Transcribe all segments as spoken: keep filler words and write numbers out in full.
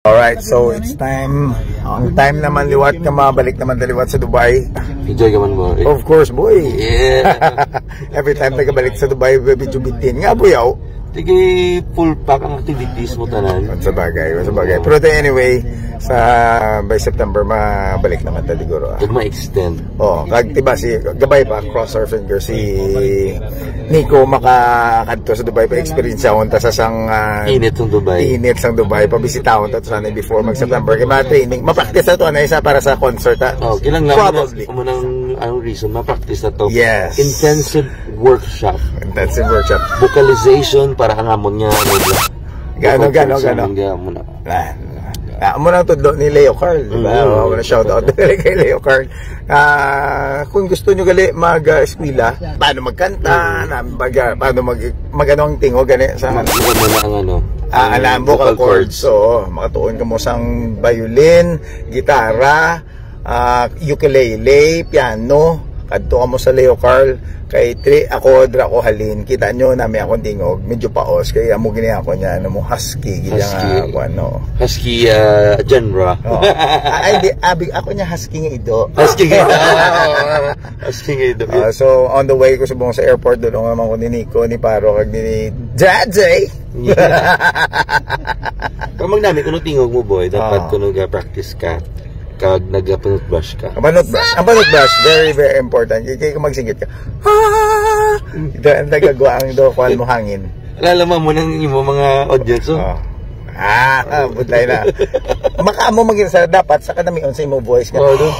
Alright, so it's time. Ang time naman liwat nga mabalik naman ta liwat sa Dubai. Enjoy ka man, boy. Of course, boy. Yeah. Every time taga balik sa Dubai, medyo bitin nga, boy, aw. Sige, full pack ang activities mo tanan. Sa bagay, sa bagay. Pero anyway, sa by September, mabalik naman ta siguro. Ah. Pag ma-extend. Oh, kag diba si gabay pa, cross our fingers, si Nico makakadto sa Dubai pa experience ta sa sang ah, Init sang Dubai. Init sang Dubai, pabisitahon ta to sana before mag September kay mga training, ma-practice na to na isa para sa concert ha. Oh, kinahanglan Probably. Mo nang ang reason ma-practice na to. Yes. Intensive workshop. Intensive workshop. Vocalization para ang amon nga ano. Gano, gano, gano. Nga mo na. Ah, ah, mo nang tudlo ni Leo Carl, di ba? Mm. Oh, shout out kay Leo Carl. Ah, kung gusto nyo gali mag-eskwela, paano magkanta, na, mag, ah, paano mag, mag ano ang tingog gani sa Ano mo na ang ano? Ah, alam, vocal cords. Oo, makatuon ka mo sang violin, gitara, ah, ukulele, piano. Kadto ka mo sa Leo Carl. Kay tri, ako, dra ko halin. Kita nyo, nami akong tingog. Medyo paos. Kaya amo gini ako niya, ano mo, husky. Gini Husky. Nga, ako, ano. Husky ah, genre. Oo. Ah, ay, di, abi, ako niya husky nga ido. Husky nga. Husky nga ido. Ah, so, on the way ko subong sa airport, doon naman ko ni Nico, ni Paro, kag ni J J. Kung magnami, kung tingog mo, boy, dapat Ah. Kung nag-practice ka, kag nag-panutbrush ka. Ang panutbrush, ang panutbrush, very, very important. Kaya kung magsingit ka, ah! Ito ang nagagawa ang do, kuhan mo hangin. Lalaman mo ng imo mga audience, oh. Oh. Ah, ah, budlay na. Makaamo maging sa dapat sa kanamion sa imo voice nga. Oh, do.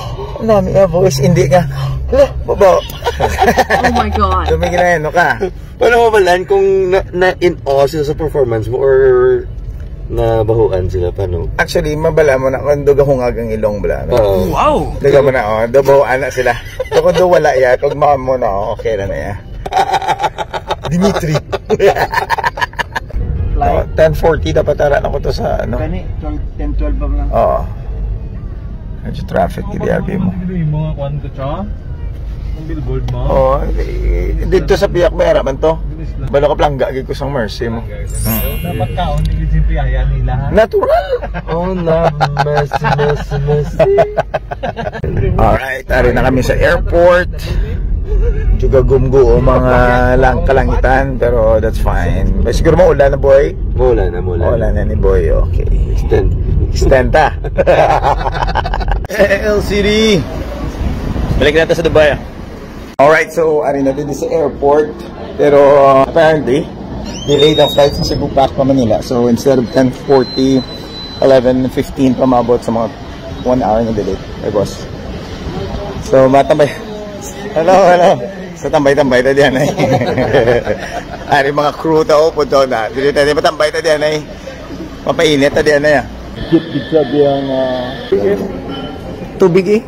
Nami nga voice, hindi nga. Hala, babo. Oh my God. Dumigil na yan, no ka? Paano mabalaan kung na, na in awe sila sa performance mo or nabahuan sila? Paano? Actually, mabala mo na kung do gahungag ang ilong bala. No? Oo. Wow! Daga mo na, oh. Dabaw, ana sila. Kung do wala ya, kung mao mo na, oh, okay na na ya. Dimitri. Oh, ten forty dapat ara na ko to sa ano. Kani, twelve, ten, twelve pa lang. Oo. Medyo traffic, hindi abi mo. Hindi mo nga kuan ko, cha? Ang billboard mo? Oh, eh, dito sa piyak may ara man to. Balo ka plangga gid ko sang mercy mo. Dapat ka, hindi ko yung piyaya nila, ha? Natural. Oh, love, mercy, mercy, mercy. Alright, ari na kami sa airport. Juga gumgo o mga lang kalangitan, pero that's fine. May siguro maulan na, boy. Maulan na, maulan. Maulan na ni boy, okay. Stand. Stand ta. L C D. Balik natin sa Dubai. Alright, so ari na din sa airport. Pero uh, apparently, delayed ang flight sa Cebu back pa Manila. So instead of ten forty, eleven fifteen pa maabot sa mga one hour na delay. Ay, boss. So, matambay. Hello, hello. Sa tambay-tambay ta diyan ay. Ari mga crew ta, oh, punto na. Dili tayo matambay ta diyan ay. Mapainit ta diyan ay. Git-git sa biyang, ah, tubig eh.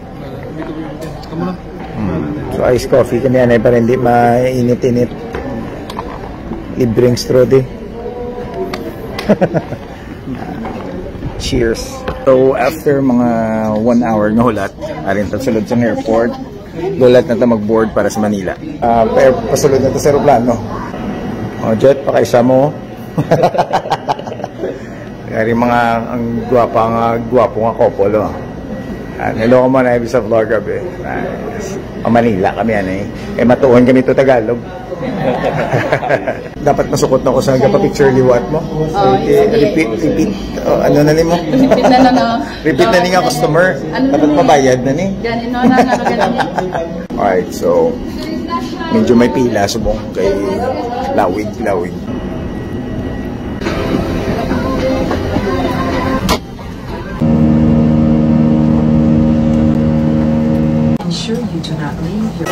Hmm. So, iced coffee kami anay para hindi mainit-init. Libreng straw di. Cheers. So, after mga one hour nga hulat, arin ta sulod sa airport, hulat na ta mag-board para sa Manila. Ah, pa- pasulod na ta sa aeroplano. O, Jet, pakaisa mo. Kari mga ang gwapa nga gwapo nga couple, oh. Ah, hello mo na sa vlog abi. Nice. Ang Manila kami ano eh. Eh matuon kami to Tagalog. Dapat masukot na ko sa gapa-picture liwat mo. So, Oh, eh, sige. Repeat, repeat. Oh, ano na nimo? Repeat na lang, oh. Repeat na ni nga customer. Ano Dapat na ni? Mabayad na ni. Ganin, no, na, na, ganin. Alright, so medyo may pila subong kay lawig, lawig. Ensure you do not leave your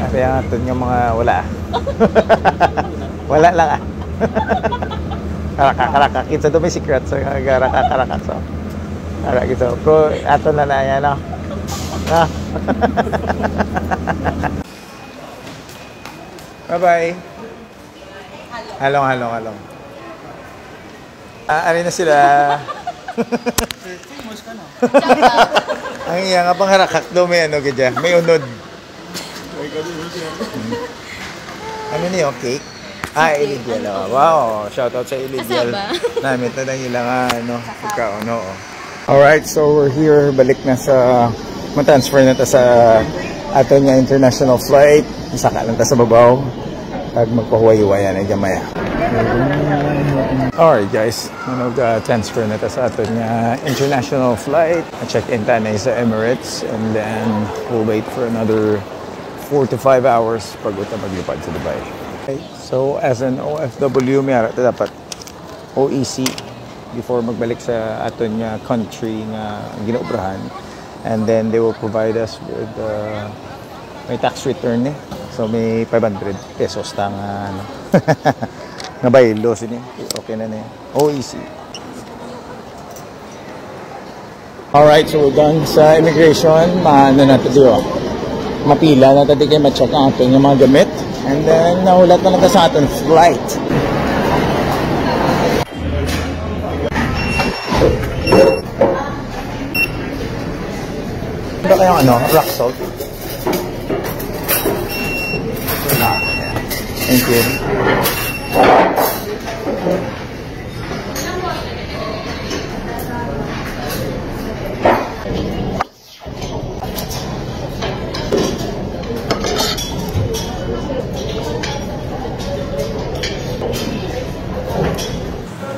Sabi ang aton nga mga wala. Wala lang ah. Karakak, karakak. Kinsa to may secret sa karakak, karakak. So, karakak, so. Ko, ato na na yan, no? No? Bye-bye. Halong, halong, halong. Ah, ari na sila. Ang iya nga pangharakak do may ano gid, may unod. Ano niyo, cake? Ah, Ilidial. Oh. Wow, shout out sa Ilidial. Kasaba. Namit na lang ilang, ah, ano, pagkaon, oo. Alright, so we're here. Balik na sa, ma-transfer na ta sa aton nga international flight. Saka lang ta sa babaw. Kag magpahuway-huwayan na gamay. Alright, guys. Ano, ga-transfer na ta sa aton nga international flight. Check-in ta na sa Emirates, and then we'll wait for another four to five hours pag ta maglipad sa Dubai. Okay, so as an O F W, may ara ta dapat O E C before magbalik sa aton nga country nga ginaobrahan. And then they will provide us with, uh, may tax return ni. So may five hundred pesos ta nga, ano, nga baylo sini. Okay na ni. O E C. Alright, so we're done sa immigration. Maano na to, di ba? Mapila na to, di kay ma-check ang aton nga mga gamit. And then, nahulat na lang ta sa aton flight. Ano kayong, ano, rock salt? Ah, thank you.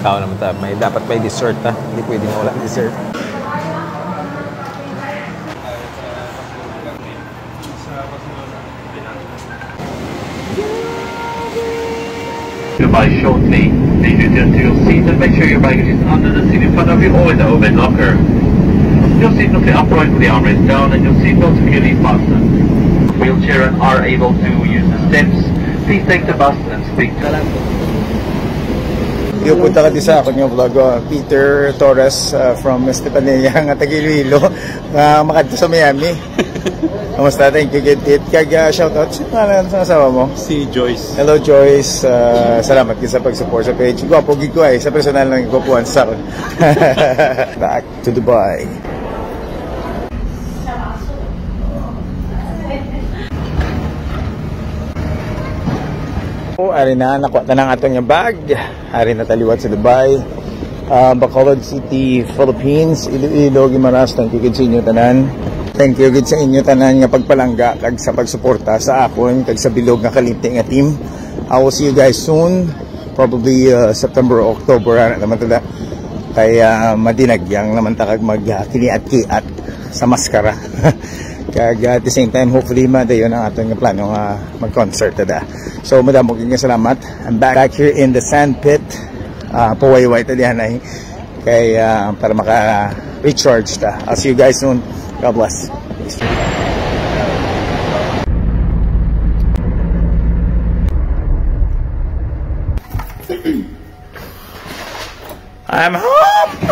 Tao naman ta, may dapat may dessert, ha. Hindi pwede mawala ang dessert. Goodbye shortly. Please return to your seat and make sure your baggage is under the seat in front of you or in the overhead locker. Your seat must be upright with the armrest down and your seat belt securely fastened. Wheelchair and are able to use the steps. Please take the bus and speak to Iyo, punta ka di sa akon nga vlog, uh, Peter Torres, uh, from Estefanía, nga taga Iloilo, nga makadto sa Miami. Kamusta? Thank you, good it. Kag, uh, shoutout sa pangalan sa asawa mo. Si Joyce. Hello, Joyce. Uh, salamat gid sa pag-support sa page. Gwapo gid ko ay sa personal, nga gwapuhan sa akon. Back to Dubai. O, ari na, nakuha ta na ang aton nga bag. Ari na ta liwat sa Dubai. Ah, Bacolod City, Philippines, Iloilo, Guimaras. Thank you gid sa inyo tanan. Thank you gid sa inyo tanan nga pagpalangga kag sa pagsuporta sa akon kag sa bilog nga kalinti nga team. I will see you guys soon. Probably, uh, September or October, ano naman to da. Kay, uh, madinagyang naman ta kag mag, uh, kiniat-kiat sa maskara. Kag, uh, at the same time, hopefully, madayon ang aton nga plano nga mag-concert ta da. So, madamo gid nga salamat. I'm back, back here in the sand pit. Uh, pawayway ta dihan ay kay, uh, para maka-recharge ta. I'll see you guys soon. God bless. Peace. I'm home!